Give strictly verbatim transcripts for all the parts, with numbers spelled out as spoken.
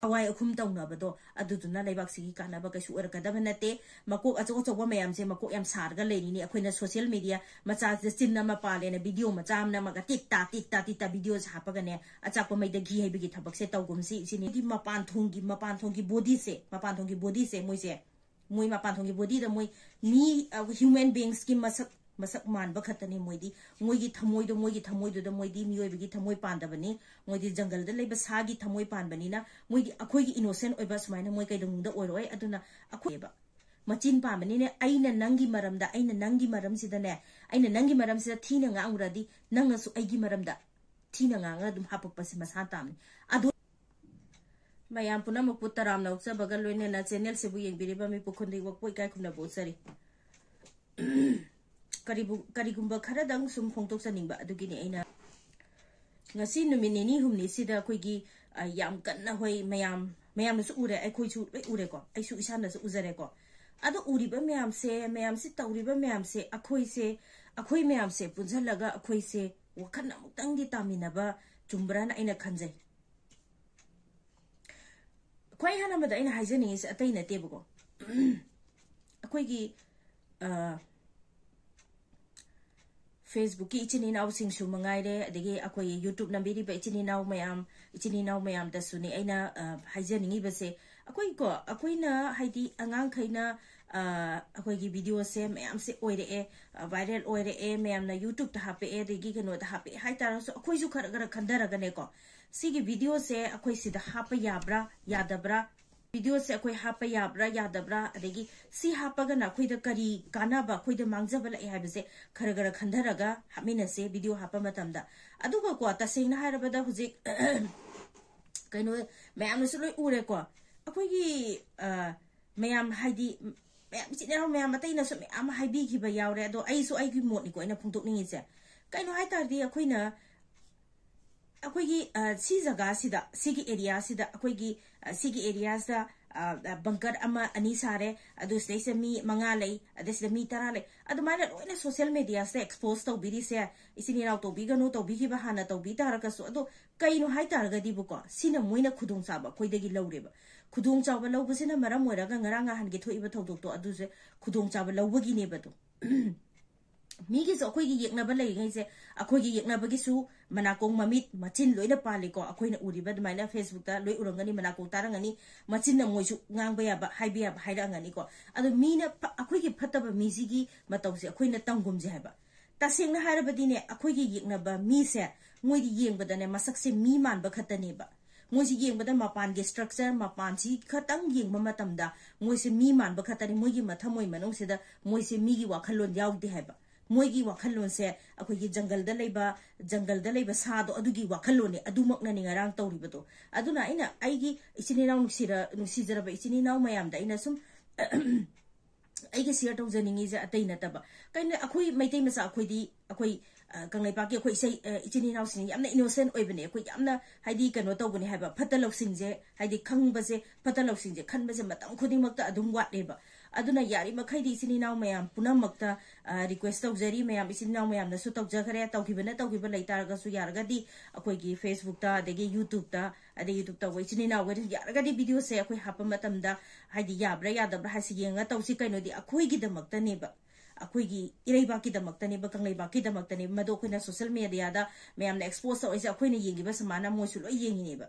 ꯑꯋꯥꯏ ꯑꯈꯨꯝ ꯇꯧꯅꯕꯗꯣ, ꯑꯗꯨꯗꯨꯅ ꯂꯩꯕꯥꯛꯁꯤꯒꯤ ꯀꯥꯟꯅꯕ ꯀꯩꯁꯨ ꯑꯣꯏꯔꯛꯀꯗꯕ ꯅꯠꯇꯦ꯫ ꯃꯀꯣꯛ ꯑꯆꯧ ꯑꯆꯧꯕ ꯃꯌꯥꯝꯁꯦ ꯃꯀꯣꯛ ꯌꯥꯝ ꯁꯥꯔꯒ ꯂꯩꯔꯤꯅꯤ꯫ ꯑꯩꯈꯣꯏꯅ social media ꯃꯆꯥꯁꯤꯗ ꯆꯤꯟ ꯑꯃ ꯄꯥꯜꯂꯦꯅ video ꯃꯆꯥ ꯑꯃ ꯅꯝꯃꯒ ꯇꯤꯠ ꯇꯥ, ꯇꯤꯠ ꯇꯥ, ꯇꯤꯠ ꯇꯥ videoꯁꯦ ꯍꯥꯞꯄꯒꯅꯦ, ꯑꯆꯥꯛꯄ ꯃꯩꯗ ꯘꯤ ꯍꯩꯕꯒꯤ ꯊꯕꯛꯁꯦ ꯇꯧꯒꯨꯝꯁꯤ꯫ ꯁꯤꯅꯤ ꯃꯄꯥꯟ ꯊꯣꯡꯒꯤ, ꯃꯄꯥꯟ ꯊꯣꯡꯒꯤ bodyꯁꯦ, ꯃꯄꯥꯟ ꯊꯣꯡꯒꯤ bodyꯁꯦ ꯃꯣꯏꯁꯦ, ꯃꯣꯏ ꯃꯄꯥꯟ ꯊꯣꯡꯒꯤ bodyꯗ ꯃꯣꯏ ꯃꯤ, ꯑ, human beingsꯀꯤ ꯃꯁꯛ, ꯃꯁꯛ ꯃꯥꯟꯕ ꯈꯛꯇꯅꯤ ꯃꯣꯏꯗꯤ꯫ ꯃꯣꯏꯒꯤ ꯊꯃꯣꯏꯗꯣ, ꯃꯣꯏꯒꯤ ꯊꯃꯣꯏꯗꯨꯗ ꯃꯣꯏꯗꯤ ꯃꯤꯑꯣꯏꯕꯒꯤ ꯊꯃꯣꯏ ꯄꯥꯟꯗꯕꯅꯤ꯫ ꯃꯣꯏꯗꯤ ꯖꯪꯒꯜꯗ ꯂꯩꯕ ꯁꯥꯒꯤ ꯊꯃꯣꯏ ꯄꯥꯟꯕꯅꯤꯅ, ꯃꯣꯏꯗꯤ ꯑꯩꯈꯣꯏꯒꯤ innocent ꯑꯣꯏꯕ ꯁꯨꯃꯥꯏꯅ ꯃꯣꯏ ꯀꯩꯗꯧꯅꯨꯡꯗ ꯑꯣꯏꯔꯣꯏ꯫ ꯑꯗꯨꯅ ꯑꯩꯈꯣꯏꯕ ꯃꯆꯤꯟ ꯄꯥꯟꯕꯅꯤꯅꯦ꯫ ꯑꯩꯅ ꯅꯪꯒꯤ ꯃꯔꯝꯗ, ꯑꯩꯅ ꯅꯪꯒꯤ ꯃꯔꯝꯁꯤꯗꯅꯦ, ꯑꯩꯅ ꯅꯪꯒꯤ ꯃꯔꯝꯁꯤꯗ ꯊꯤꯅ ꯉꯥꯡꯉꯨꯔꯗꯤ, ꯅꯪꯅꯁꯨ ꯑꯩꯒꯤ ꯃꯔꯝꯗ ꯊꯤꯅ ꯉꯥꯡꯉꯒ ꯑꯗꯨꯝ ꯍꯥꯄꯛꯄꯁꯦ ꯃꯁꯥ ꯇꯥꯕꯅꯤ꯫ ꯑꯗꯨ ꯃꯌꯥꯝ ꯄꯨꯝꯅꯃꯛꯄꯨ ꯇꯔꯥꯝꯅ ꯑꯣꯛꯆꯕꯒ ꯂꯣꯏꯅꯅ channelꯁꯤꯕꯨ ꯌꯦꯡꯕꯤꯔꯤꯕ ꯃꯤꯄꯨꯝ ꯈꯨꯗꯤꯡꯃꯛꯄꯨ ꯏꯀꯥꯏ ꯈꯨꯝꯅꯕ ꯎꯠꯆꯔꯤ꯫ ꯀꯔꯤꯕꯨ, ꯀꯔꯤꯒꯨꯝꯕ ꯈꯔꯗꯪ ꯁꯨꯝ ꯐꯣꯡꯗꯣꯛꯆꯅꯤꯡꯕ ꯑꯗꯨꯒꯤꯅꯤ ꯑꯩꯅ ꯉꯁꯤ ꯅꯨꯃꯤꯠ ꯅꯤꯅꯤ ꯍꯨꯝꯅꯤꯁꯤꯗ ꯑꯩꯈꯣꯏꯒꯤ, ꯑ, ꯌꯥꯝ ꯀꯟꯅ, ꯍꯣꯏ, ꯃꯌꯥꯝ, ꯃꯌꯥꯝꯅꯁꯨ ꯎꯔꯦ, ꯑꯩꯈꯣꯏꯁꯨ ꯂꯣꯏ ꯎꯔꯦꯀꯣ, ꯑꯩꯁꯨ ꯏꯁꯥꯅꯁꯨ ꯎꯖꯔꯦꯀꯣ꯫ ꯑꯗꯣ ꯎꯔꯤꯕ ꯃꯌꯥꯝꯁꯦ, ꯃꯌꯥꯝꯁꯤ ꯇꯧꯔꯤꯕ ꯃꯌꯥꯝꯁꯦ, ꯑꯩꯈꯣꯏꯁꯦ, ꯑꯩꯈꯣꯏ ꯃꯌꯥꯝꯁꯦ ꯄꯨꯟꯁꯤꯜꯂꯒ ꯑꯩꯈꯣꯏꯁꯦ ꯋꯥꯈꯜ ꯑꯃꯨꯛꯇꯪꯗꯤ ꯇꯥꯃꯤꯟꯅꯕ ꯆꯨꯝꯕ꯭ꯔꯥꯅ ꯑꯩꯅ ꯈꯟꯖꯩ꯫ ꯈ꯭ꯋꯥꯏ ꯑꯍꯥꯟꯕꯗ ꯑꯩꯅ ꯍꯥꯏꯖꯅꯤꯡꯉꯤꯁꯦ ꯑꯇꯩ ꯅꯠꯇꯦꯕꯀꯣ꯫ ꯑꯩꯈꯣꯏꯒꯤ, ꯑ, Facebookꯀꯤ ꯏꯆꯤꯟ ꯏꯅꯥꯎꯁꯤꯡꯁꯨ ꯃꯉꯥꯏꯔꯦ, ꯑꯗꯒꯤ ꯑꯩꯈꯣꯏ YouTube ꯅꯝꯕꯤꯔꯤꯕ ꯏꯆꯤꯟ ꯏꯅꯥꯎ ꯃꯌꯥꯝ, ꯏꯆꯤꯟ ꯏꯅꯥꯎ ꯃꯌꯥꯝꯗꯁꯨꯅꯤ ꯑꯩꯅ, ꯑ, ꯍꯥꯏꯖꯅꯤꯡꯉꯤꯕꯁꯦ꯫ ꯑꯩꯈꯣꯏꯀꯣ, ꯑꯩꯈꯣꯏꯅ ꯍꯥꯏꯗꯤ ꯑꯉꯥꯡꯈꯩꯅ, ꯑ, ꯑꯩꯈꯣꯏꯒꯤ videoꯁꯦ ꯃꯌꯥꯝꯁꯦ ꯑꯣꯏꯔꯛꯑꯦ, ꯑ, viral ꯑꯣꯏꯔꯛꯑꯦ, ꯃꯌꯥꯝꯅ YouTubeꯇ ꯍꯥꯞꯄꯛꯑꯦ, ꯑꯗꯒꯤ ꯀꯩꯅꯣꯗ ꯍꯥꯞꯄꯛꯑꯦ ꯍꯥꯏꯇꯥꯔꯒꯁꯨ, ꯑꯩꯈꯣꯏꯁꯨ ꯈꯔ ꯈꯔ ꯈꯟꯊꯔꯒꯅꯦꯀꯣ, ꯁꯤꯒꯤ videoꯁꯦ ꯑꯩꯈꯣꯏ ꯁꯤꯗ ꯍꯥꯞꯄ ꯌꯥꯕ꯭ꯔꯥ, ꯌꯥꯗꯕ꯭ꯔꯥ? Videoꯁꯦ ꯑꯩꯈꯣꯏ ꯍꯥꯞꯄ ꯌꯥꯕ꯭ꯔꯥ, ꯌꯥꯗꯕ꯭ꯔꯥ? ꯑꯗꯒꯤ ꯁꯤ ꯍꯥꯞꯄꯒꯅ ꯑꯩꯈꯣꯏꯗ ꯀꯔꯤ ꯀꯥꯟꯅꯕ, ꯑꯩꯈꯣꯏꯗ ꯃꯥꯡꯖꯕ ꯂꯥꯛꯑꯦ ꯍꯥꯏꯕꯁꯦ ꯈꯔ ꯈꯔ ꯈꯟꯊꯔꯒ ꯍꯥꯞꯃꯤꯟꯅꯁꯦ video ꯍꯥꯞꯄ ꯃꯇꯝꯗ꯫ ꯑꯗꯨꯒꯀꯣ, ꯇꯁꯦꯡꯅ ꯍꯥꯏꯔꯕꯗ ꯍꯧꯖꯤꯛ ꯀꯩꯅꯣ, ꯃꯌꯥꯝꯅꯁꯨ ꯂꯣꯏ ꯎꯔꯦꯀꯣ꯫ ꯑꯩꯈꯣꯏꯒꯤ, ꯑ, ꯃꯌꯥꯝ ꯍꯥꯏꯗꯤ, ꯃꯌꯥꯝ ꯏꯆꯤꯟ ꯏꯅꯥꯎ ꯃꯌꯥꯝ ꯑꯇꯩꯅꯁꯨ ꯃꯌꯥꯝ ꯍꯥꯏꯕꯤꯈꯤꯕ ꯌꯥꯎꯔꯦ꯫ ꯑꯗꯣ ꯑꯩꯁꯨ ꯑꯩꯒꯤ ꯃꯣꯠꯅꯤꯀꯣ ꯑꯩꯅ ꯐꯣꯡꯗꯣꯛꯅꯤꯡꯉꯤꯁꯦ꯫ ꯀꯩꯅꯣ ꯍꯥꯏ ꯇꯥꯔꯗꯤ ꯑꯩꯈꯣꯏꯅ ꯑꯩꯈꯣꯏꯒꯤ ꯑ, ꯁꯤ ꯖꯒꯥꯁꯤꯗ, ꯁꯤꯒꯤ ꯑꯦꯔꯤꯌꯥꯁꯤꯗ, ꯑꯩꯈꯣꯏꯒꯤ ꯑ, ꯁꯤꯒꯤ ꯑꯦꯔꯤꯌꯥꯁꯤꯗ ꯕꯪꯀꯔ ꯑꯃ ꯑꯅꯤ ꯁꯥꯔꯦ, ꯑꯗꯨ ꯁꯤꯗꯩꯁꯤꯗ ꯃꯤ ꯃꯉꯥ ꯂꯩ, ꯑꯗ ꯁꯤꯗ ꯃꯤ ꯇꯔꯥ ꯂꯩ, ꯑꯗꯨꯃꯥꯏꯅ ꯂꯣꯏꯅ ꯁꯣꯁꯤꯌꯦꯜ ꯃꯦꯗꯤꯌꯥꯁꯤꯗ ꯑꯦꯛꯁꯄꯣꯖ ꯇꯧꯕꯤꯔꯤꯁꯦ꯫ ꯏꯆꯤꯟ ꯏꯅꯥꯎ ꯇꯧꯕꯤꯒꯅꯨ, ꯇꯧꯕꯤꯈꯤꯕ ꯍꯥꯟꯅ ꯇꯧꯕꯤ ꯇꯥꯔꯒꯁꯨ꯫ ꯑꯗꯣ ꯀꯩꯅꯣ ꯍꯥꯏ ꯇꯥꯔꯒꯗꯤꯕꯀꯣ, ꯁꯤꯅ ꯃꯣꯏꯅ ꯈꯨꯗꯣꯡꯆꯥꯕ ꯑꯩꯈꯣꯏꯗꯒꯤ ꯂꯧꯔꯦꯕ꯫ ꯈꯨꯗꯣꯡꯆꯥꯕ ꯂꯧꯕꯁꯤꯅ ꯃꯔꯝ ꯑꯣꯏꯔꯒ ꯉꯔꯥꯡ ꯅꯍꯥꯟꯒꯤ ꯊꯣꯛꯏꯕ ꯊꯧꯗꯣꯛꯇꯣ, ꯑꯗꯨꯁꯦ ꯈꯨꯗꯣꯡꯆꯥꯕ ꯂꯧꯕꯒꯤꯅꯦꯕ ꯑꯗꯣ꯫ ꯃꯤꯒꯤꯁꯨ ꯑꯩꯈꯣꯏꯒꯤ ꯌꯦꯛꯅꯕ ꯂꯩꯔꯤꯉꯩꯁꯦ, ꯑꯩꯈꯣꯏꯒꯤ ꯌꯦꯛꯅꯕꯒꯤꯁꯨ ꯃꯅꯥꯀꯣꯡ ꯃꯃꯤꯠ ꯃꯆꯤꯟ ꯂꯣꯏꯅ ꯄꯥꯜꯂꯤꯀꯣ꯫ ꯑꯩꯈꯣꯏꯅ ꯎꯔꯤꯕ ꯑꯗꯨꯃꯥꯏꯅ ꯐꯦꯁꯕꯨꯛꯇ ꯂꯣꯏ ꯎꯔꯝꯒꯅꯤ, ꯃꯅꯥꯀꯣꯡ ꯇꯥꯔꯝꯒꯅꯤ, ꯃꯆꯤꯟꯅ ꯃꯣꯏꯁꯨ ꯉꯥꯡꯕ ꯌꯥꯕ, ꯍꯥꯏꯕ ꯌꯥꯕ ꯍꯥꯏꯔꯛꯑꯝꯒꯅꯤꯀꯣ꯫ ꯑꯗꯣ ꯃꯤꯅ ꯐ-, ꯑꯩꯈꯣꯏꯒꯤ ꯐꯠꯇꯕ ꯃꯤꯁꯤꯒꯤ ꯃꯇꯧꯁꯦ ꯑꯩꯈꯣꯏꯅ ꯇꯝꯒꯨꯝꯁꯦ ꯍꯥꯏꯕ꯫ ꯇꯁꯦꯡꯅ ꯍꯥꯏꯔꯕꯗꯤꯅꯦ, ꯑꯩꯈꯣꯏꯒꯤ ꯌꯦꯛꯅꯕ ꯃꯤꯁꯦ, ꯃꯣꯏꯗꯤ ꯌꯦꯡꯕꯗꯅꯦ ꯃꯁꯛꯁꯦ ꯃꯤ ꯃꯥꯟꯕ ꯈꯛꯇꯅꯦꯕ꯫ ꯃꯣꯏꯁꯤ ꯌꯦꯡꯕꯗ ꯃꯄꯥꯟꯒꯤ ꯁ꯭ꯇ꯭ꯔꯛꯆꯔ, ꯃꯄꯥꯟꯁꯤ ꯈꯛꯇꯪ ꯌꯦꯡꯕ ꯃꯇꯝꯗ ꯃꯣꯏꯁꯦ ꯃꯤ ꯃꯥꯟꯕ ꯈꯛꯇꯅꯤ꯫ ꯃꯣꯏꯒꯤ ꯃꯊꯃꯣꯏ ꯃꯅꯨꯡꯁꯤꯗ ꯃꯣꯏꯁꯦ ꯃꯤꯒꯤ ꯋꯥꯈꯜꯂꯣꯟ ꯌꯥꯎꯗꯦ ꯍꯥꯏꯕ꯫ ꯃꯣꯏꯒꯤ ꯋꯥꯈꯜꯂꯣꯟꯁꯦ ꯑꯩꯈꯣꯏꯒꯤ ꯖꯪꯒꯜꯗ ꯂꯩꯕ, ꯖꯪꯒꯜꯗ ꯂꯩꯕ ꯁꯥꯗꯣ ꯑꯗꯨꯒꯤ ꯋꯥꯈꯜꯂꯣꯟꯅꯤ, ꯑꯗꯨꯃꯛꯅꯅꯤ ꯉꯔꯥꯡ ꯇꯧꯔꯤꯕꯗꯣ꯫ ꯑꯗꯨꯅ ꯑꯩꯅ ꯑꯩꯒꯤ ꯏꯆꯤꯟ ꯏꯅꯥꯎ ꯅꯨꯡꯁꯤꯔ-, ꯅꯨꯡꯁꯤꯖꯔꯕ ꯏꯆꯤꯟ ꯏꯅꯥꯎ ꯃꯌꯥꯝꯗ ꯑꯩꯅ ꯁꯨꯝ ꯑꯩꯒꯤ ꯁꯤꯌꯔ ꯇꯧꯖꯅꯤꯡꯉꯤꯁꯦ ꯑꯇꯩ ꯅꯠꯇꯕ, ꯀꯩꯅꯣ, ꯑꯩꯈꯣꯏ ꯃꯩꯇꯩ ꯃꯆꯥ ꯑꯩꯈꯣꯏꯗꯤ, ꯑꯩꯈꯣꯏ ꯑ, ꯀꯪꯂꯩꯄꯥꯛꯀꯤ ꯑꯩꯈꯣꯏ ꯏꯁꯩ, ꯑ, ꯏꯆꯤꯟ ꯏꯅꯥꯎꯁꯤꯡ ꯌꯥꯝꯅ ꯏꯅꯣꯁꯦꯟ ꯑꯣꯏꯕꯅꯦ꯫ ꯑꯩꯈꯣꯏ ꯌꯥꯝꯅ, ꯍꯥꯏꯗꯤ, ꯀꯩꯅꯣ ꯇꯧꯕꯅꯦ ꯍꯥꯏꯕ, ꯐꯠꯇ ꯂꯧꯁꯤꯡꯁꯦ, ꯍꯥꯏꯗꯤ, ꯈꯪꯕꯁꯦ, ꯐꯠꯇ ꯂꯧꯁꯤꯡꯁꯦ ꯈꯟꯕꯁꯦ ꯃꯇꯝ ꯈꯨꯗꯤꯡꯃꯛꯇ ꯑꯗꯨꯝ ꯋꯥꯠꯂꯦꯕ꯫ ꯑꯗꯨꯅ ꯌꯥꯔꯤꯃꯈꯩꯗꯤ ꯏꯆꯤꯟ ꯏꯅꯥꯎ ꯃꯌꯥꯝ ꯄꯨꯝꯅꯃꯛꯇ, ꯑ, ꯔꯤꯀ꯭ꯋꯦꯁ ꯇꯧꯖꯔꯤ꯫ ꯃꯌꯥꯝ ꯏꯆꯤꯟ ꯏꯅꯥꯎ ꯃꯌꯥꯝꯅꯁꯨ ꯇꯧꯖꯈ꯭ꯔꯦ, ꯇꯧꯈꯤꯕꯅ ꯇꯧꯈꯤꯕ ꯂꯩ ꯇꯥꯔꯒꯁꯨ, ꯌꯥꯔꯒꯗꯤ ꯑꯩꯈꯣꯏꯒꯤ ꯐꯦꯁꯕꯨꯛꯇ, ꯑꯗꯒꯤ ꯌꯨꯇ꯭ꯌꯨꯕꯇ, ꯑꯗꯩ ꯌꯨꯇ꯭ꯌꯨꯕ ꯇꯧꯕ ꯏꯆꯤꯟ ꯏꯅꯥꯎꯈꯩꯅ ꯌꯥꯔꯒꯗꯤ ꯚꯤꯗꯤꯑꯣꯁꯦ ꯑꯩꯈꯣꯏ ꯍꯥꯞꯄ ꯃꯇꯝꯗ, ꯍꯥꯏꯗꯤ, ꯌꯥꯕ꯭ꯔꯥ ꯌꯥꯗꯕ꯭ꯔꯥ ꯍꯥꯏꯁꯤ ꯌꯦꯡꯉ ꯇꯧꯁꯤ꯫ ꯀꯩꯅꯣꯗꯤ ꯑꯩꯈꯣꯏꯒꯤꯗꯃꯛꯇꯅꯦꯕ, ꯑꯩꯈꯣꯏꯒꯤ ꯏꯔꯩꯕꯥꯛꯀꯤꯗꯃꯛꯇꯅꯦꯕ, ꯀꯪꯂꯩꯕꯥꯛꯀꯤꯗꯃꯛꯇꯅꯦꯕ꯫ ꯃꯗꯣ ꯑꯩꯈꯣꯏꯅ ꯁꯣꯁꯤꯌꯦꯜ ꯃꯦꯗꯤꯌꯥꯗ ꯃꯌꯥꯝꯅ ꯑꯦꯛꯁꯄꯣꯖ ꯇꯧꯔꯤꯁꯦ, ꯑꯩꯈꯣꯏꯅ ꯌꯦꯡꯉꯤꯕ ꯁꯨꯃꯥꯏꯅ ꯃꯣꯏꯁꯨ ꯂꯣꯏ ꯌꯦꯡꯉꯤꯅꯦꯕ꯫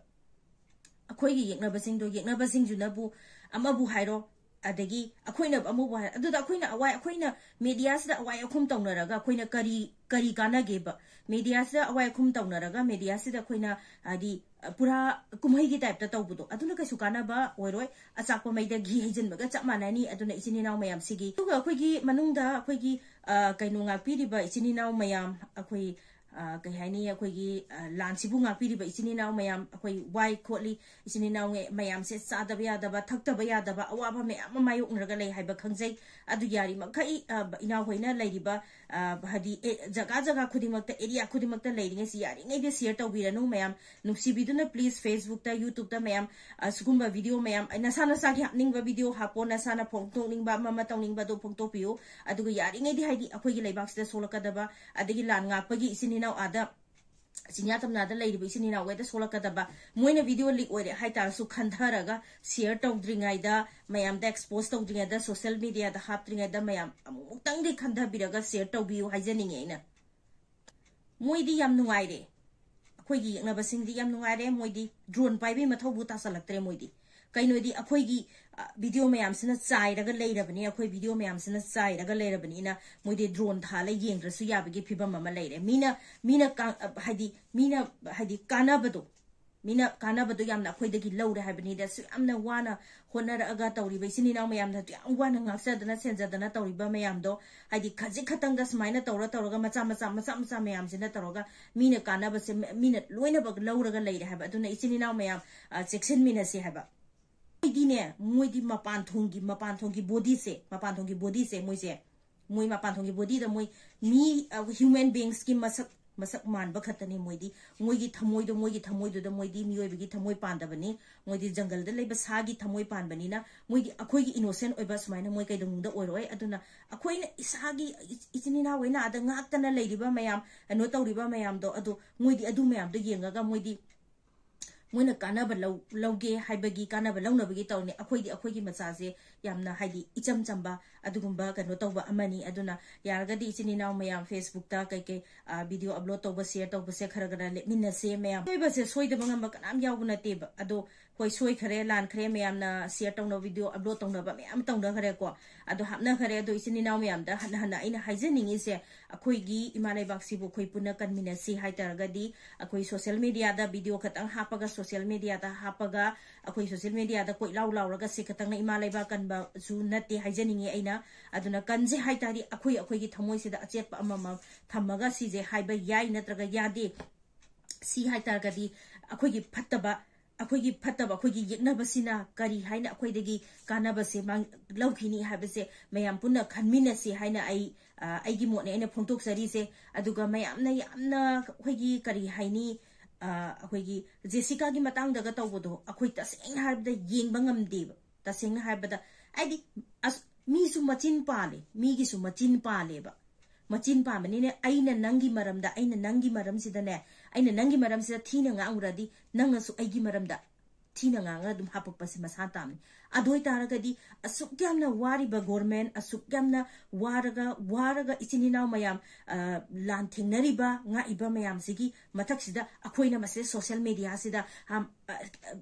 ꯑꯩꯈꯣꯏꯒꯤ ꯌꯦꯛꯅꯕꯁꯤꯡꯗꯣ, ꯌꯦꯛꯅꯕꯁꯤꯡꯗꯨꯅꯕꯨ, ꯑꯃꯕꯨ ꯍꯥꯏꯔꯣ, ꯑꯗꯒꯤ ꯑꯩꯈꯣꯏꯅ ꯑꯃꯕꯨ ꯍꯥꯏꯔꯣ, ꯑꯗꯨꯗ ꯑꯩꯈꯣꯏꯅ ꯑꯋꯥꯏ-, ꯑꯩꯈꯣꯏꯅ ꯃꯦꯗꯤꯌꯥꯁꯤꯗ ꯑꯋꯥꯏ ꯑꯈꯨꯝ ꯇꯧꯅꯔꯒ ꯑꯩꯈꯣꯏꯅ ꯀꯔꯤ, ꯀꯔꯤ ꯀꯥꯟꯅꯒꯦꯕ? ꯃꯦꯗꯤꯌꯥꯁꯤꯗ ꯑꯋꯥꯏ ꯑꯈꯨꯝ ꯇꯧꯅꯔꯒ ꯃꯦꯗꯤꯌꯥꯁꯤꯗ ꯑꯩꯈꯣꯏꯅ, ꯍꯥꯏꯗꯤ, ꯄꯨꯔꯥ ꯀꯨꯝꯍꯩꯒꯤ ꯇꯥꯏꯞꯇ ꯇꯧꯕꯗꯣ, ꯑꯗꯨꯅ ꯀꯩꯁꯨ ꯀꯥꯟꯅꯕ ꯑꯣꯏꯔꯣꯏ꯫ ꯑꯆꯥꯛꯄ ꯃꯩꯗ ꯘꯤ ꯍꯩꯖꯤꯟꯕꯒ ꯆꯞ ꯃꯥꯟꯅꯅꯤ꯫ ꯑꯗꯨꯅ ꯏꯆꯤꯟ ꯏꯅꯥꯎ ꯃꯌꯥꯝꯁꯤꯒꯤ, ꯑꯗꯨꯒ ꯑꯩꯈꯣꯏꯒꯤ ꯃꯅꯨꯡꯗ ꯑꯩꯈꯣꯏꯒꯤ, ꯑ, ꯀꯩꯅꯣ, ꯉꯥꯛꯄꯤꯔꯤꯕ ꯏꯆꯤꯟ ꯏꯅꯥꯎ ꯃꯌꯥꯝ, ꯑꯩꯈꯣꯏ, ꯑ, ꯀꯩ ꯍꯥꯏꯅꯤ, ꯑꯩꯈꯣꯏꯒꯤ, ꯑ, ꯂꯥꯟꯁꯤꯕꯨ ꯉꯥꯛꯄꯤꯔꯤꯕ ꯏꯆꯤꯟ ꯏꯅꯥꯎ ꯃꯌꯥꯝ, ꯑꯩꯈꯣꯏ ꯋꯥꯏ ꯈꯣꯠꯂꯤ, ꯏꯆꯤꯟ ꯏꯅꯥꯎ ꯃꯌꯥꯝꯁꯦ ꯆꯥꯗꯕ ꯌꯥꯗꯕ, ꯊꯛꯇꯕ ꯌꯥꯗꯕ, ꯑꯋꯥꯕ ꯃꯌꯥꯝ ꯑꯃ ꯃꯥꯌꯣꯛꯅꯔꯒ ꯂꯩ ꯍꯥꯏꯕ ꯈꯪꯖꯩ꯫ ꯑꯗꯨ ꯌꯥꯔꯤꯃꯈꯩ, ꯑ, ꯏꯅꯥꯎꯈꯣꯏꯅ ꯂꯩꯔꯤꯕ, ꯑ, ꯍꯥꯏꯗꯤ, ꯑꯦ, ꯖꯒꯥ ꯖꯒꯥ ꯈꯨꯗꯤꯡꯃꯛꯇ, ꯑꯦꯔꯤꯌꯥ ꯈꯨꯗꯤꯡꯃꯛꯇ ꯂꯩꯔꯤꯉꯩꯁꯤ ꯌꯥꯔꯤꯉꯩꯗꯤ ꯁꯤꯌꯔ ꯇꯧꯕꯤꯔꯅꯨ ꯃꯌꯥꯝ꯫ ꯅꯨꯡꯁꯤꯕꯤꯗꯨꯅ please Facebookꯇ, YouTubeꯇ ꯃꯌꯥꯝ, ꯑ, ꯁꯤꯒꯨꯝꯕ ꯚꯤꯗꯤꯑꯣ ꯃꯌꯥꯝ, ꯑ, ꯅꯁꯥ ꯅꯁꯥꯒꯤ ꯍꯥꯞꯅꯤꯡꯕ ꯚꯤꯗꯤꯑꯣ ꯍꯥꯞꯄꯣ, ꯅꯁꯥꯅ ꯐꯣꯡꯗꯣꯛꯅꯤꯡꯕ ꯑꯃ ꯑꯃ ꯇꯧꯅꯤꯡꯕꯗꯣ ꯐꯣꯡꯗꯣꯛꯄꯤꯌꯨ꯫ ꯑꯗꯨꯒ ꯌꯥꯔꯤꯉꯩꯗꯤ, ꯍꯥꯏꯗꯤ, ꯑꯩꯈꯣꯏꯒꯤ ꯂꯩꯕꯥꯛꯁꯤꯗ ꯁꯣꯛꯂꯛꯀꯗꯕ, ꯑꯗꯒꯤ ꯂꯥꯟ ꯉꯥꯛꯄꯒꯤ ꯏꯆꯤꯟ ꯏꯅꯥꯎ ꯑꯥꯗ ꯆꯤꯡꯌꯥ ꯇꯝꯌꯥꯗ ꯂꯩꯔꯤꯕ ꯏꯆꯤꯟ ꯏꯅꯥꯎꯈꯩꯗ ꯁꯣꯛꯂꯛꯀꯗꯕ, ꯃꯣꯏꯅ ꯚꯤꯗꯤꯑꯣ ꯂꯤꯛ ꯑꯣꯏꯔꯦ ꯍꯥꯏꯇꯥꯔꯁꯨ ꯈꯟꯊꯔꯒ ꯁꯤꯌꯔ ꯇꯧꯗ꯭ꯔꯤꯉꯩꯗ, ꯃꯌꯥꯝꯗ ꯑꯦꯛꯁꯄꯣꯖ ꯇꯧꯗ꯭ꯔꯤꯉꯩꯗ, ꯁꯣꯁꯦꯜ ꯃꯦꯗꯤꯌꯥꯗ ꯍꯥꯞꯇ꯭ꯔꯤꯉꯩꯗ ꯃꯌꯥꯝ ꯑꯃꯨꯛꯇꯪꯗꯤ ꯈꯟꯊꯕꯤꯔꯒ ꯁꯤꯌꯔ ꯇꯧꯕꯤꯌꯨ ꯍꯥꯏꯖꯅꯤꯡꯉꯦ ꯑꯩꯅ꯫ ꯃꯣꯏꯗꯤ ꯌꯥꯝ ꯅꯨꯡꯉꯥꯏꯔꯦ, ꯑꯩꯈꯣꯏꯒꯤ ꯌꯦꯛꯅꯕꯁꯤꯡꯗꯤ ꯌꯥꯝ ꯅꯨꯡꯉꯥꯏꯔꯦ꯫ ꯃꯣꯏꯗꯤ ꯗ꯭ꯔꯣꯟ ꯄꯥꯏꯕꯩ ꯃꯊꯧꯕꯨ ꯇꯥꯁꯜꯂꯛꯇ꯭ꯔꯦ꯫ ꯃꯣꯏꯗꯤ ꯀꯩꯅꯣꯗꯤ ꯑꯩꯈꯣꯏꯒꯤ, ꯑ, ꯚꯤꯗꯤꯑꯣ ꯃꯌꯥꯝꯁꯤꯅ ꯆꯥꯏꯔꯒ ꯂꯩꯔꯕꯅꯤ, ꯑꯩꯈꯣꯏ ꯚꯤꯗꯤꯑꯣ ꯃꯌꯥꯝꯁꯤꯅ ꯆꯥꯏꯔꯒ ꯂꯩꯔꯕꯅꯤꯅ ꯃꯣꯏꯗꯤ ꯗ꯭ꯔꯣꯟ ꯊꯥꯜꯂ ꯌꯦꯡꯗ꯭ꯔꯁꯨ ꯌꯥꯕꯒꯤ ꯐꯤꯕꯝ ꯑꯃ ꯂꯩꯔꯦ꯫ ꯃꯤꯅ, ꯃꯤꯅ ꯀꯥ-, ꯑ, ꯍꯥꯏꯗꯤ, ꯃꯤꯅ, ꯍꯥꯏꯗꯤ, ꯀꯥꯟꯅꯕꯗꯣ, ꯃꯤꯅ ꯀꯥꯟꯅꯕꯗꯣ ꯌꯥꯝꯅ ꯑꯩꯈꯣꯏꯗꯒꯤ ꯂꯧꯔꯦ ꯍꯥꯏꯕꯅꯤꯗ꯫ ꯑꯁꯨꯛ ꯌꯥꯝꯅ ꯋꯥꯅ ꯍꯣꯠꯅꯔꯛꯑꯒ ꯇꯧꯔꯤꯕ ꯏꯆꯤꯟ ꯏꯅꯥꯎ ꯃꯌꯥꯝꯗꯣ, ꯑꯗꯨ ꯌꯥꯝ ꯋꯥꯅ ꯉꯥꯛꯆꯗꯅ ꯁꯦꯟꯖꯗꯅ ꯇꯧꯔꯤꯕ ꯃꯌꯥꯝꯗꯣ, ꯍꯥꯏꯗꯤ, ꯈꯖꯤꯛ ꯈꯛꯇꯪꯗ ꯁꯨꯃꯥꯏꯅ ꯇꯧꯔ ꯇꯧꯔꯒ, ꯃꯆꯥ ꯃꯆꯥ, ꯃꯆꯥ ꯃꯆꯥ ꯃꯌꯥꯝꯁꯤꯅ ꯇꯧꯔꯒ ꯃꯤꯅ ꯀꯥꯟꯅꯕꯁꯦ ꯃ-, ꯃꯤꯅ ꯂꯣꯏꯅꯃꯛ ꯂꯧꯔꯒ ꯂꯩꯔꯦ ꯍꯥꯏꯕ꯫ ꯑꯗꯨꯅ ꯏꯆꯤꯟ ꯏꯅꯥꯎ ꯃꯌꯥꯝ, ꯑ, ꯆꯦꯛꯁꯤꯟꯃꯤꯟꯅꯁꯤ ꯍꯥꯏꯕ꯫ ꯃꯣꯏꯗꯤꯅꯦ, ꯃꯣꯏꯗꯤ ꯃꯄꯥꯟ ꯊꯣꯡꯒꯤ, ꯃꯄꯥꯟ ꯊꯣꯡꯒꯤ ꯕꯣꯗꯤꯁꯦ, ꯃꯄꯥꯟ ꯊꯣꯡꯒꯤ ꯕꯣꯗꯤꯁꯦ ꯃꯣꯏꯁꯦ, ꯃꯣꯏ ꯃꯄꯥꯟ ꯊꯣꯡꯒꯤ ꯕꯣꯗꯤꯗ ꯃꯣꯏ ꯃꯤ, ꯑ, ꯍ꯭ꯌꯨꯃꯦꯟ ꯕꯤꯡꯁꯀꯤ ꯃꯁꯛ, ꯃꯁꯛ ꯃꯥꯟꯕ ꯈꯛꯇꯅꯤ ꯃꯣꯏꯗꯤ꯫ ꯃꯣꯏꯒꯤ ꯊꯃꯣꯏꯗꯣ, ꯃꯣꯏꯒꯤ ꯊꯃꯣꯏꯗꯨꯗ ꯃꯣꯏꯗꯤ ꯃꯤꯑꯣꯏꯕꯒꯤ ꯊꯃꯣꯏ ꯄꯥꯟꯗꯕꯅꯤ꯫ ꯃꯣꯏꯗꯤ ꯖꯪꯒꯜꯗ ꯂꯩꯕ ꯁꯥꯒꯤ ꯊꯃꯣꯏ ꯄꯥꯟꯕꯅꯤꯅ, ꯃꯣꯏꯗꯤ ꯑꯩꯈꯣꯏꯒꯤ ꯏꯅꯣꯁꯦꯟ ꯑꯣꯏꯕ ꯁꯨꯃꯥꯏꯅ ꯃꯣꯏ ꯀꯩꯗꯧꯅꯨꯡꯗ ꯑꯣꯏꯔꯣꯏ꯫ ꯑꯗꯨꯅ ꯑꯩꯈꯣꯏꯅ ꯏꯁꯥꯒꯤ ꯏꯆ-, ꯏꯆꯤꯟ ꯏꯅꯥꯎ ꯍꯣꯏꯅ ꯑꯥꯗ ꯉꯥꯛꯇꯅ ꯂꯩꯔꯤꯕ ꯃꯌꯥꯝ, ꯀꯩꯅꯣ ꯇꯧꯔꯤꯕ ꯃꯌꯥꯝꯗꯣ, ꯑꯗꯣ ꯃꯣꯏꯗꯤ ꯑꯗꯨ ꯃꯌꯥꯝꯗꯣ ꯌꯦꯡꯉꯒ ꯃꯣꯏꯗꯤ ꯃꯣꯏꯅ ꯀꯥꯟꯅꯕ ꯂꯧ-, ꯂꯧꯒꯦ ꯍꯥꯏꯕꯒꯤ, ꯀꯥꯟꯅꯕ ꯂꯧꯅꯕꯒꯤ ꯇꯧꯔꯤꯅꯤ꯫ ꯑꯩꯈꯣꯏꯗꯤ ꯑꯩꯈꯣꯏꯒꯤ ꯃꯆꯥꯁꯦ ꯌꯥꯝꯅ, ꯍꯥꯏꯗꯤ, ꯏꯆꯝ ꯆꯝꯕ ꯑꯗꯨꯒꯨꯝꯕ ꯀꯩꯅꯣ ꯇꯧꯕ ꯑꯃꯅꯤ꯫ ꯑꯗꯨꯅ ꯌꯥꯔꯒꯗꯤ ꯏꯆꯤꯟ ꯏꯅꯥꯎ ꯃꯌꯥꯝ Facebookꯇ ꯀꯩꯀꯩ, ꯑ, ꯚꯤꯗꯤꯑꯣ ꯑꯞꯂꯣꯗ ꯇꯧꯕ, ꯁꯤꯌꯔ ꯇꯧꯕꯁꯦ ꯈꯔ ꯈꯔ ꯂꯦꯞꯃꯤꯟꯅꯁꯦ ꯃꯌꯥꯝ꯫ ꯁꯣꯏꯕꯁꯦ ꯁꯣꯏꯗꯕ ꯉꯝꯕ ꯀꯅꯥꯝ ꯌꯥꯎꯕ ꯅꯠꯇꯦꯕ꯫ ꯑꯗꯣ ꯍꯣꯏ, ꯁꯣꯏꯈꯔꯦ, ꯂꯥꯟꯈ꯭ꯔꯦ, ꯃꯌꯥꯝꯅ share ꯇꯧꯅꯕ, video upload ꯇꯧꯅꯕ ꯃꯌꯥꯝ ꯇꯧꯅꯈ꯭ꯔꯦꯀꯣ꯫ ꯑꯗꯣ ꯍꯥꯞꯅꯈꯔꯦ꯫ ꯑꯗꯣ ꯏꯆꯤꯟ ꯏꯅꯥꯎ ꯃꯌꯥꯝꯗ ꯍꯟꯅ ꯍꯟꯅ ꯑꯩꯅ ꯍꯥꯏꯖꯅꯤꯡꯉꯤꯁꯦ, ꯑꯩꯈꯣꯏꯒꯤ ꯏꯃꯥ ꯂꯩꯕꯥꯛꯁꯤꯕꯨ ꯑꯩꯈꯣꯏ ꯄꯨꯟꯅ ꯀꯟꯃꯤꯟꯅꯁꯤ ꯍꯥꯏꯇꯥꯔꯒꯗꯤ, ꯑꯩꯈꯣꯏ social mediaꯗ video ꯈꯛꯇꯪ ꯍꯥꯞꯄꯒ, social mediaꯗ ꯍꯥꯞꯄꯒ, ꯑꯩꯈꯣꯏ social mediaꯗ ꯀꯣꯏꯂꯥꯎ ꯂꯥꯎꯔꯒ ꯁꯤ ꯈꯛꯇꯪꯅ ꯏꯃꯥ ꯂꯩꯕꯥꯛ ꯀꯟꯕꯁꯨ ꯅꯠꯇꯦ ꯍꯥꯏꯖꯅꯤꯡꯉꯤ ꯑꯩꯅ꯫ ꯑꯗꯨꯅ ꯀꯟꯁꯦ ꯍꯥꯏꯇꯥꯔꯗꯤ ꯑꯩꯈꯣꯏ ꯑꯩꯈꯣꯏꯒꯤ ꯊꯃꯣꯏꯁꯤꯗ ꯑꯆꯦꯠꯄ ꯑꯃꯃꯝ ꯊꯝꯃꯒ ꯁꯤꯁꯦ ꯍꯥꯏꯕ ꯌꯥꯏ ꯅꯠꯇ꯭ꯔꯒ ꯌꯥꯗꯦ꯫ ꯁꯤ ꯍꯥꯏꯇꯥꯔꯒꯗꯤ ꯑꯩꯈꯣꯏꯒꯤ ꯐꯠꯇꯕ, ꯑꯩꯈꯣꯏꯒꯤ ꯐꯠꯇꯕ, ꯑꯩꯈꯣꯏꯒꯤ ꯌꯦꯛꯅꯕꯁꯤꯅ ꯀꯔꯤ ꯍꯥꯏꯅ ꯑꯩꯈꯣꯏꯗꯒꯤ ꯀꯥꯟꯅꯕꯁꯦ ꯃꯥꯡ-, ꯂꯧꯈꯤꯅꯤ ꯍꯥꯏꯕꯁꯦ ꯃꯌꯥꯝ ꯄꯨꯟꯅ ꯈꯟꯃꯤꯟꯅꯁꯤ ꯍꯥꯏꯅ ꯑꯩ, ꯑ, ꯑꯩꯒꯤ ꯃꯣꯠꯅꯦ ꯑꯩꯅ ꯐꯣꯡꯗꯣꯛꯆꯔꯤꯁꯦ꯫ ꯑꯗꯨꯒ ꯃꯌꯥꯝꯅ ꯌꯥꯝꯅ ꯑꯩꯈꯣꯏꯒꯤ ꯀꯔꯤ ꯍꯥꯏꯅꯤ, ꯑ, ꯑꯩꯈꯣꯏꯒꯤ ꯖꯦꯁꯤꯀꯥꯒꯤ ꯃꯇꯥꯡꯗꯒ ꯇꯧꯕꯗꯣ ꯑꯩꯈꯣꯏ ꯇꯁꯦꯡꯅ ꯍꯥꯏꯔꯕꯗ ꯌꯦꯡꯕ ꯉꯝꯗꯦꯕ꯫ ꯇꯁꯦꯡꯅ ꯍꯥꯏꯔꯕꯗ ꯍꯥꯏꯗꯤ ꯑꯁ, ꯃꯤꯁꯨ ꯃꯆꯤꯟ ꯄꯥꯜꯂꯦ, ꯃꯤꯒꯤꯁꯨ ꯃꯆꯤꯟ ꯄꯥꯜꯂꯦꯕ꯫ ꯃꯆꯤꯟ ꯄꯥꯟꯕꯅꯤꯅꯦ꯫ ꯑꯩꯅ ꯅꯪꯒꯤ ꯃꯔꯝꯗ, ꯑꯩꯅ ꯅꯪꯒꯤ ꯃꯔꯝꯁꯤꯗꯅꯦ, ꯑꯩꯅ ꯅꯪꯒꯤ ꯃꯔꯝꯁꯤꯗ ꯊꯤꯅ ꯉꯥꯡꯉꯨꯔꯗꯤ ꯅꯪꯅꯁꯨ ꯑꯩꯒꯤ ꯃꯔꯝꯗ ꯊꯤꯅ ꯉꯥꯡꯉꯒ ꯑꯗꯨꯝ ꯍꯥꯄꯛꯄꯁꯦ ꯃꯁꯥ ꯇꯥꯕꯅꯤ꯫ ꯑꯗꯨ ꯑꯣꯏꯇꯥꯔꯒꯗꯤ ꯑꯁꯨꯛ ꯌꯥꯝꯅ ꯋꯥꯔꯤꯕ government, ꯑꯁꯨꯛ ꯌꯥꯝꯅ ꯋꯥꯔꯒ, ꯋꯥꯔꯒ ꯏꯆꯤꯟ ꯏꯅꯥꯎ ꯃꯌꯥꯝ, ꯑ, ꯂꯥꯟ ꯊꯦꯡꯅꯔꯤꯕ, ꯉꯥꯛꯏꯕ ꯃꯌꯥꯝꯁꯤꯒꯤ ꯃꯊꯛꯁꯤꯗ ꯑꯩꯈꯣꯏꯅ ꯃꯁꯤꯗ social mediaꯁꯤꯗ, ꯑꯝ, ꯑ,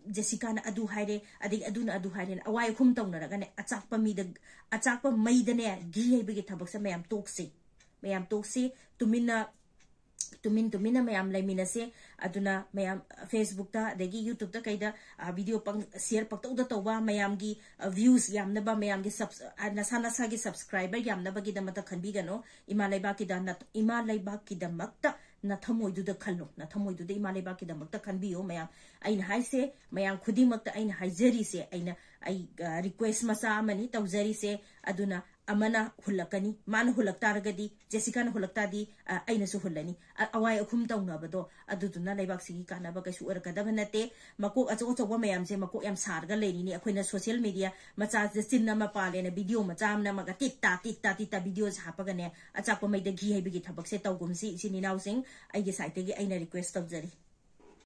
ꯖꯦꯁꯤꯀꯥꯅ ꯑꯗꯨ ꯍꯥꯏꯔꯦ, ꯑꯗꯒꯤ ꯑꯗꯨꯅ ꯑꯗꯨ ꯍꯥꯏꯔꯦꯅ ꯑꯋꯥꯏ ꯑꯈꯨꯝ ꯇꯧꯅꯔꯒꯅꯦ, ꯑꯆꯥꯛꯄ ꯃꯤꯗ, ꯑꯆꯥꯛꯄ ꯃꯩꯗꯅꯦ ꯘꯤ ꯍꯩꯕꯒꯤ ꯊꯕꯛꯁꯦ ꯃꯌꯥꯝ ꯇꯣꯛꯁꯤ꯫ ꯃꯌꯥꯝ ꯇꯣꯛꯁꯤ꯫ ꯇꯨꯃꯤꯟꯅ, ꯇꯨꯃꯤꯟ ꯇꯨꯃꯤꯟꯅ ꯃꯌꯥꯝ ꯂꯩꯃꯤꯟꯅꯁꯦ꯫ ꯑꯗꯨꯅ ꯃꯌꯥꯝ Facebookꯇ ꯑꯗꯒꯤ YouTubeꯇ ꯀꯩꯗ, ꯑ, video ꯄꯪ-, share ꯄꯪꯇꯧꯗ ꯇꯧꯕ, ꯃꯌꯥꯝꯒꯤ, ꯑ, views ꯌꯥꯝꯅꯕ, ꯃꯌꯥꯝꯒꯤ subs-, ꯑ, ꯅꯁꯥ ꯅꯁꯥꯒꯤ subscriber ꯌꯥꯝꯅꯕꯒꯤꯗꯃꯛꯇ ꯈꯟꯕꯤꯒꯅꯨ꯫ ꯏꯃꯥ ꯂꯩꯕꯥꯛꯀꯤꯗ ꯅꯠ-, ꯏꯃꯥ ꯂꯩꯕꯥꯛꯀꯤꯗꯃꯛꯇ ꯅꯊꯃꯣꯏꯗꯨꯗ ꯈꯜꯂꯣ꯫ ꯅꯊꯃꯣꯏꯗꯨꯗ ꯏꯃꯥ ꯂꯩꯕꯥꯛꯀꯤꯗꯃꯛꯇ ꯈꯟꯕꯤꯌꯣ ꯃꯌꯥꯝ꯫ ꯑꯩꯅ ꯍꯥꯏꯁꯦ, ꯃꯌꯥꯝ ꯈꯨꯗꯤꯡꯃꯛꯇ ꯑꯩꯅ ꯍꯥꯏꯖꯔꯤꯁꯦ, ꯑꯩꯅ, ꯑꯩ, ꯑ, request ꯃꯆꯥ ꯑꯃꯅꯤ ꯇꯧꯖꯔꯤꯁꯦ꯫ ꯑꯗꯨꯅ ꯑꯃꯅ ꯍꯨꯜꯂꯛꯀꯅꯤ, ꯃꯥꯅ ꯍꯨꯜꯂꯛ ꯇꯥꯔꯒꯗꯤ, ꯖꯦꯁꯤꯀꯥꯅ ꯍꯨꯜꯂꯛ ꯇꯥꯔꯗꯤ, ꯑ, ꯑꯩꯅꯁꯨ ꯍꯨꯜꯂꯅꯤ꯫ ꯑ-, ꯑꯋꯥꯏ ꯑꯈꯨꯝ ꯇꯧꯅꯕꯗꯣ, ꯑꯗꯨꯗꯨꯅ ꯂꯩꯕꯥꯛꯁꯤꯒꯤ ꯀꯥꯟꯅꯕ ꯀꯩꯁꯨ ꯑꯣꯏꯔꯛꯀꯗꯕ ꯅꯠꯇꯦ꯫ ꯃꯀꯣꯛ ꯑꯆꯧ ꯑꯆꯧꯕ ꯃꯌꯥꯝꯁꯦ ꯃꯀꯣꯛ ꯌꯥꯝ ꯁꯥꯔꯒ ꯂꯩꯔꯤꯅꯤ꯫ ꯑꯩꯈꯣꯏꯅ social media ꯃꯆꯥꯁꯤꯗ ꯆꯤꯟ ꯑꯃ ꯄꯥꯜꯂꯦꯅ video ꯃꯆꯥ ꯑꯃ ꯅꯝꯃꯒ ꯇꯤꯠ ꯇꯥ, ꯇꯤꯠ ꯇꯥ, ꯇꯤꯠ ꯇꯥ videoꯁꯦ ꯍꯥꯞꯄꯒꯅꯦ, ꯑꯆꯥꯛꯄ ꯃꯩꯗ ꯘꯤ ꯍꯩꯕꯒꯤ ꯊꯕꯛꯁꯦ ꯇꯧꯒꯨꯝꯁꯤ, ꯏꯆꯤꯟ ꯏꯅꯥꯎꯁꯤꯡ꯫ ꯑꯩꯒꯤ sideꯇꯒꯤ ꯑꯩꯅ request ꯇꯧꯖꯔꯤ꯫